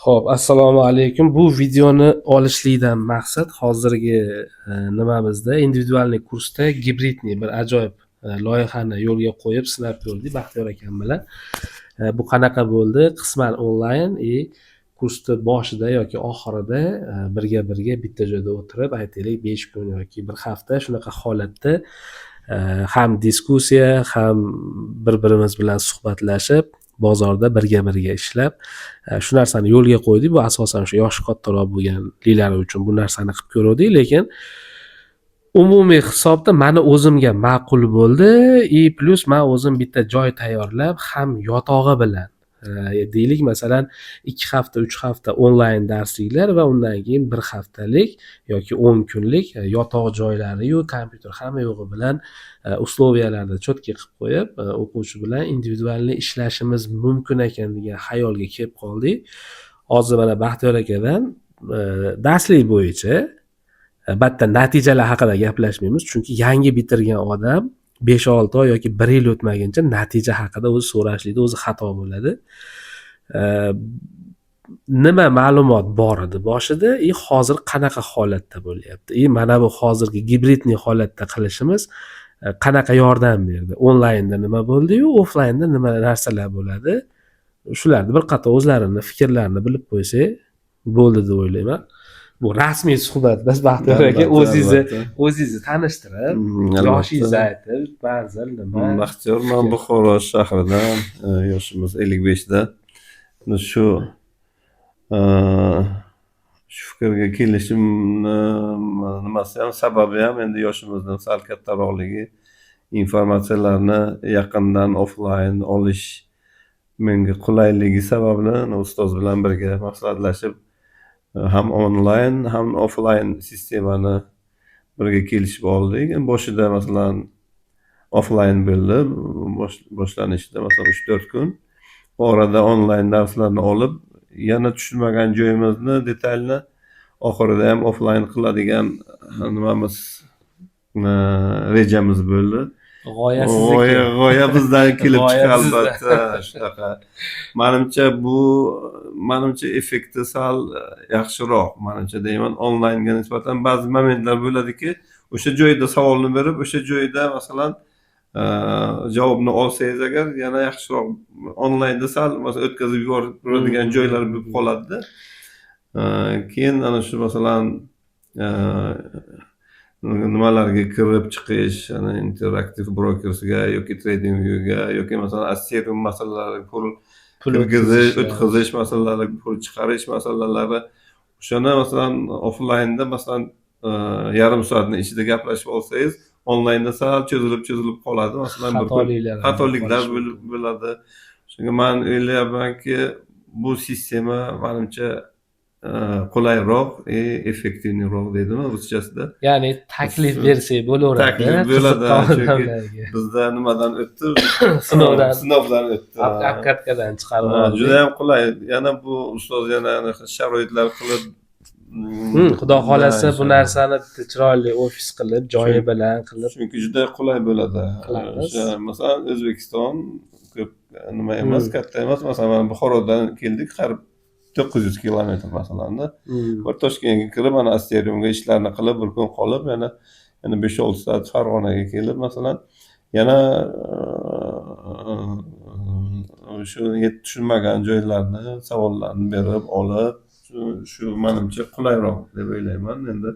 Xo'p, assalomu alaykum. Bu videoni olishlikdan maqsad hozirgi nimamizda, индивидуальный kursda гибридный bir ajoyib loyihani yo'lga qo'yib, sinab ko'rdik Baxtiyor akam bilan. Bu qanaqa bo'ldi? Qisman onlayn и kursni boshida yoki oxirida birga-birga bitta joyda o'tirib, aytaylik, 5 kun yoki bir hafta shunaqa holatda ham diskussiya, ham bir-birimiz bilan suhbatlashib, bozorda birga-birga ishlab, shu narsani yo'lga qo'ydik. Bu asosan o'sha yoshi kattaroq bo'lganliklari uchun bu narsani qilib ko'ruvdik, lekin umumiy hisobda mani o'zimga ma'qul bo'ldi и плюс man o'zim bitta joy tayyorlab, ham yotog'i bilan, deylik, masalan, 2 hafta, 3 hafta onlayn darsliklar va undan keyin bir haftalik yoki 10 kunlik yotoq joylariyu kompyuter, hamma yo'g'i bilan условия larni четкий qilib qo'yib, o'quvchi bilan индивидуальный ishlashimiz mumkin ekan degan xayolga kelib qoldik. Hozir mana Baxtiyor akadan darslik bo'yicha albatta natijalar haqida gaplashmaymiz, chunki yangi bitirgan odam 5-6 oy yoki bir yil o'tmaguncha natija haqida o'zi so'rashlikda o'zi xato bo'ladi. Nima ma'lumot bor edi boshida и hozir qanaqa holatda bo'lyapti? И mana bu hozirgi гибридный holatda qilishimiz qanaqa yordam berdi? Onlaynda nima bo'ldi-yu, offlaynda nima narsalar bo'ladi? Shularni bir qator o'zlarini fikrlarini bilib qo'ysak bo'ldi deb o'ylayman. Bu rasmiy suhbat emas, Baxtiyor aka, o'zingizni o'zingizni tanishtirib, yoshingizni aytib, manzil nima? Baxtiyor, man Buxoro shahridan, yoshimiz 55da. Shu fikrga kelishimni nimasi ham, sababi ham endi yoshimizdan sal kattaroqligi, informatsiyalarni yaqindan offlayn olish menga qulayligi sababli ustoz bilan birga maslahatlashib, ham onlayn, ham offlayn sistemani birga kelishib oldik. Boshida, masalan, offlayn bo'ldi boshlanishida, masalan, 3-4 kun. Orada onlayn darslarni olib, yana tushunmagan joyimizni детально oxirida ham offlayn qiladigan nimamiz, rejamiz bo'ldi. G'oya sizniki. G'oya bizdan kelib G'oya chiqdi, sizda. albatta, shunaqa. Manimcha, bu, manimcha, effekti sal yaxshiroq, manimcha deyman, onlaynga nisbatan. Ba'zi momentlar bo'ladiki, o'sha joyda savolni berib, o'sha joyda, masalan, javobni olsangiz agar, yana yaxshiroq. Onlaynda sal, masalan, o'tkazib yuboradigan joylar bo'lib qoladida. Keyin ana shu, masalan, nimalarga kirib chiqish, ana Interactive Brokersga yoki TradingViewga yoki, masalan, Asterium masalalari, pul pul kirgizish, o'tkazishlar. O'tkazish masalalari, pul chiqarish masalalari, o'shani, masalan, offlaynda, masalan, yarim soatni ichida gaplashib olsangiz, onlaynda sal cho'zilib cho'zilib qoladi, masalan, bir kun xatoliklar ham xatoliklar qolishi mumkin. bo'ladi. Shunga man o'ylayapmanki, bu sistema, manimcha, qulayroq и эффективный roq deydimi ruschasida. Ya'ni taklif bersak bo'laveradi. Taklif bo'ladi, qiziqqan chunki odamlarga. Bizda nimadan o'tdi? Sinovdan. Sinovdan o'tdi. Обкатка dan chiqarib oldik. Judayam qulay. Yana bu ustoz yana anaqa sharoitlar qilib Xudo xohlasa, bu inshaalloh. narsani bitta chiroyli ofis qilib, joyi bilan qilib Chunki juda qulay bo'ladi. Qilamiz. O'sha, masalan, O'zbekiston ko'p nima emas, katta emas. Masalan, mana Buxorodan keldik, qariyb 900 kilometr, masalanda. Bir Toshkentga kirib, mana Asteriumga ishlarni qilib, bir kun qolib, yana 5-6 soat Farg'onaga kelib, masalan, yana shu tushunmagan joylarni, savollarni berib olib, shu manimcha qulayroq deb o'ylayman endi,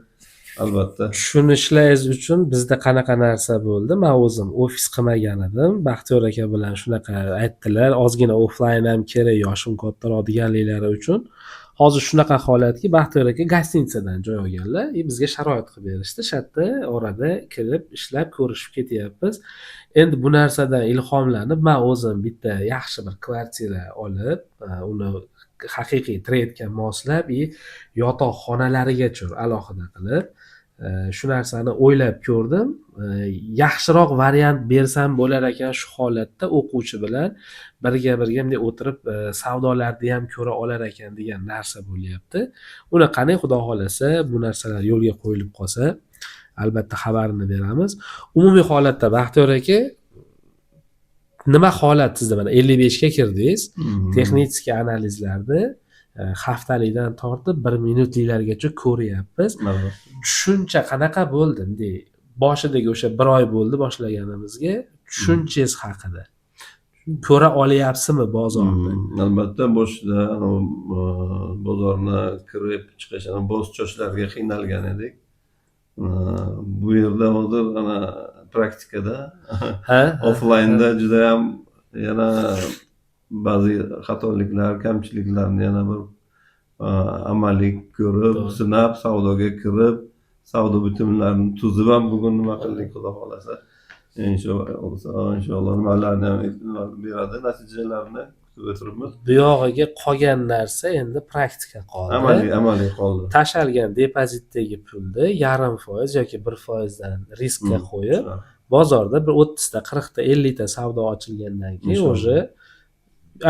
albatta. Tushunishlaringiz uchun, bizda qanaqa narsa bo'ldi: man o'zim ofis qilmagan edim. Baxtiyor aka bilan shunaqa aytdilar, ozgina offlayn ham kerak, yoshim kattaroq deganliklari uchun. Hozir shunaqa holatki, Baxtiyor aka гостиница dan joy olganlar и bizga sharoit qilib berishdi. Shu yerda orada kirib, ishlab, ko'rishib ketyapmiz. Endi bu narsadan ilhomlanib, man o'zim bitta yaxshi bir kvartira olib, uni haqiqiy treydga moslab и yotoq xonalarigacha alohida qilib, shu narsani o'ylab ko'rdim. Yaxshiroq variant bersam bo'lar ekan shu holatda, o'quvchi bilan birga birga bunday o'tirib, savdolarni ham ko'ra olar ekan degan narsa bo'lyapti. Uni qanday, xudo xohlasa, bu narsalar yo'lga qo'yilib qolsa, albatta xabarini beramiz. Umumiy holatda, Baxtiyor aka, nima holat sizda? Mana, 55ga kirdingiz. Texnik analizlarni Haftalikdan tortib bir minutliklargacha ko'ryapmiz. Tushuncha qanaqa bo'ldi bunday, boshidagi o'sha bir oy bo'ldi boshlaganimizga, tushunchangiz haqida, ko'ra olyapsizmi bozorni? Albatta, boshida anavi, bozorni kirib chiqish, anavi bosqichlarga qiynalgan edik. Bu yerda hozir ana praktikada, offlaynda judayam yana ba'zi xatoliklar, kamchiliklarni yana bir amaliy ko'rib, sinab, savdoga kirib, savdo bitimlarini tuzib ham bugun nima qildik, xudo xohlasa, inshaalloh nimalarni ham nima beradi, natijalarini kutib o'tiribmiz. Bu yog'iga qolgan narsa endi praktika qoldi. Amaliy qoldi. Tashalgan depozitdagi pulni 0,5% yoki 1%dan riskka qo'yib, bozorda bir 30 ta, 40 ta, 50 ta savdo ochilgandan keyin уже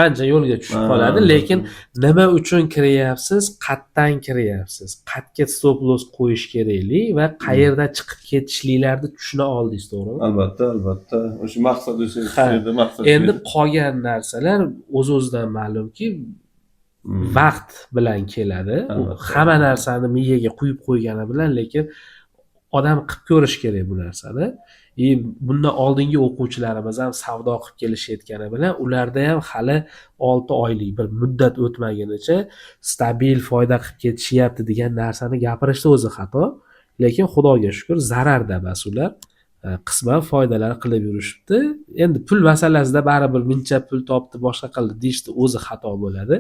ancha yo'lga tushib qoladi. Lekin nima uchun kiryapsiz, qayerdan kiryapsiz, qayerga stop loss qo'yish kerakli va qayerda chiqib ketishliklarni tushuna oldingiz, to'g'rimi? Albatta, o'sha maqsad o'sha edi, maqsad shu Endi edi. qolgan narsalar o'z o'zidan ma'lumki, vaqt bilan keladi. U hamma narsani miyaga quyib qo'ygani bilan, lekin odam qilib ko'rish kerak bu narsani. И bundan oldingi o'quvchilarimiz ham savdo qilib kelishayotgani bilan ularda ham hali 6 oylik bir muddat o'tmagunicha stabil foyda qilib ketishyapti degan narsani gapirishni o'zi xato. Lekin xudoga shukur, zararda emas ular, qisman foydalar qilib yurishibdi. Endi pul masalasida baribir buncha pul topdi, boshqa qildi deyishni o'zi xato bo'ladi.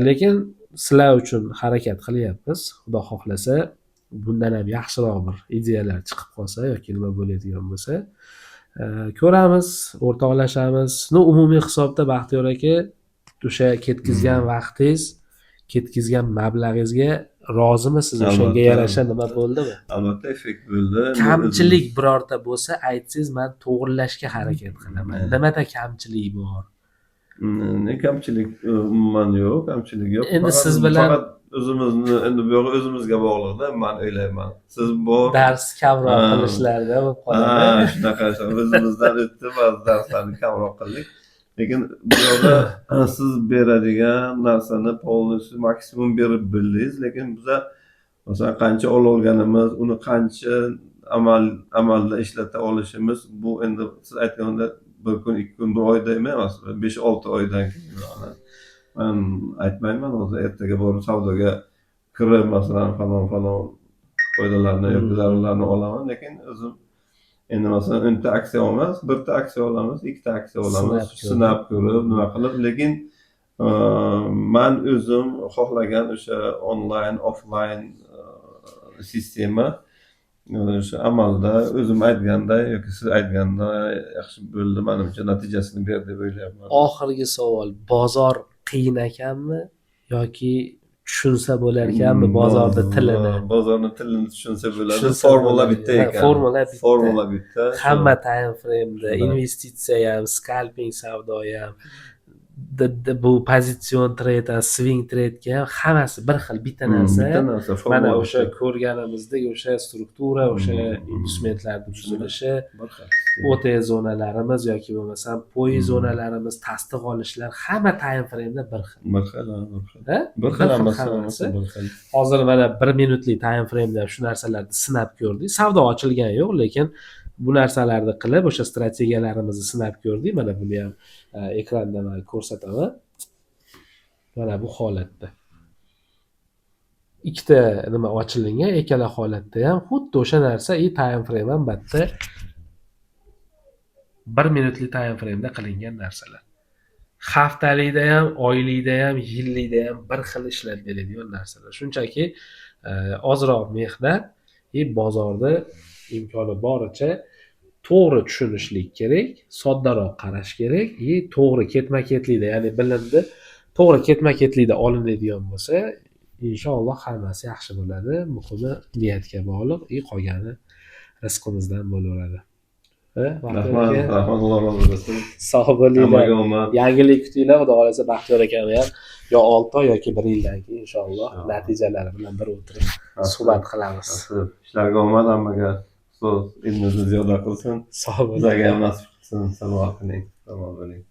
Lekin sizlar uchun harakat qilyapmiz. Xudo xohlasa, bundan ham yaxshiroq bir ideyalar chiqib qolsa yoki nima bo'ladigan bo'lsa, ko'ramiz, o'rtoqlashamiz. Ну, umumiy hisobda, Baxtiyor aka, o'sha ketkizgan vaqtingiz, ketkizgan mablag'ingizga rozimisiz? O'shanga Albatta. yarasha nima bo'ldimi? Albatta, effekt bo'ldi. Endi Kamchilik birorta bo'lsa aytsangiz, man to'g'irlashga harakat qilaman. Nimada kamchilik bor? Ne kamchilik, umuman yo'q, kamchilik yo'q. Endi Faqat, siz bilan- faqat o'zimizni, endi bu yog'i o'zimizga bog'liqda, man o'ylayman. Siz bor Dars kamroq qilishlarda bo'lib qoladi. Shunaqa, o'zimizdan o'tdi, ba'zi darslarni kamroq qildik. Lekin bu yoqda siz beradigan narsani полностью maksimum berib bildingiz, lekin biza masalan qancha ololganimiz, uni qancha amalda ishlata olishimiz, bu endi siz aytgandek bir kun, 2 kun, bir oyda emas, 5-6 oydan keyin. Man aytmayman hozir ertaga borib savdoga kirib, masalan, falon falon foydalarni yoki zararlarni olaman, lekin o'zim endi masalan 10 ta aksiya olmas, birta aksiya olamiz, ikkita aksiya olamiz, Sinab ko'rib. Sinab ko'rib, nima qilib, lekin man o'zim xohlagan o'sha onlayn, offlayn sistema o'sha amalda o'zim aytganday yoki siz aytganday yaxshi bo'ldi, manimcha, natijasini berdi deb o'ylayapman. Oxirgi savol: bozor qiyin ekanmi yoki tushunsa bo'larkanmi bozorni tilini? Bozorni tilini tushunsa bo'ladi. Tushunsa Formula bo'ladi. bitta Ha, ekan. formula bitta. Formula bitta. Hamma time frame'da Shunday. investitsiya ham, scalping savdo ham, bu pozitsion trade ham, swing trade'ga ham hammasi bir xil, bitta narsa. Bitta narsa, Mana formula o'sha bitta. ko'rganimizdek o'sha struktura, o'sha instrumentlarni tuzilishi, Bir xil. OTE zonalarimiz yoki bo'lmasam POI zonalarimiz, tasdiq olishlar hamma time frame'da bir xil. Bir xil, ha, bir xil. Ha? Bir xil hammasi, hammasi. hammasi bir xil. Hozir mana bir minutlik time frame'da shu narsalarni sinab ko'rdik. Savdo ochilgani yo'q, lekin bu narsalarni qilib, o'sha strategiyalarimizni sinab ko'rdik. Mana buni ham ekranda man ko'rsataman. Mana bu holatda ikkita nima ochilingan, ikkala holatda ham xuddi o'sha narsa и time frame ham bitta, bir minutlik time frame'da qilingan narsalar. Haftalikda ham, oylikda ham, yillikda ham bir xil ishlab beradigan narsalar. Shunchaki ozroq mehnat и bozorda imkoni boricha to'g'ri tushunishlik kerak, soddaroq qarash kerak и to'g'ri ketma ketlikda, ya'ni bilimni to'g'ri ketma ketlikda olinadigan bo'lsa, inshaalloh hammasi yaxshi bo'ladi. Muhimi niyatga bog'liq и qolgani rizqimizdan bo'laveradi. Ha, Baxtiyor Rahmat, aka, rahmat, Alloh rozi bo'lsin. Sog' bo'linglar. Hammaga omad. Yangilik kutinglar, xudo xohlasa, Baxtiyor akani ham yo 6 oy yoki bir yildan keyin inshaalloh Inshaalloh. natijalari bilan bir o'tirib suhbat qilamiz. Nasib. Ishlarga omad hammaga. Ustoz ilmingizni ziyoda qilsin. Sog' Bizlarga bo'linglar. ham nasib qilsin. Salomat qiling. Salomat bo'ling.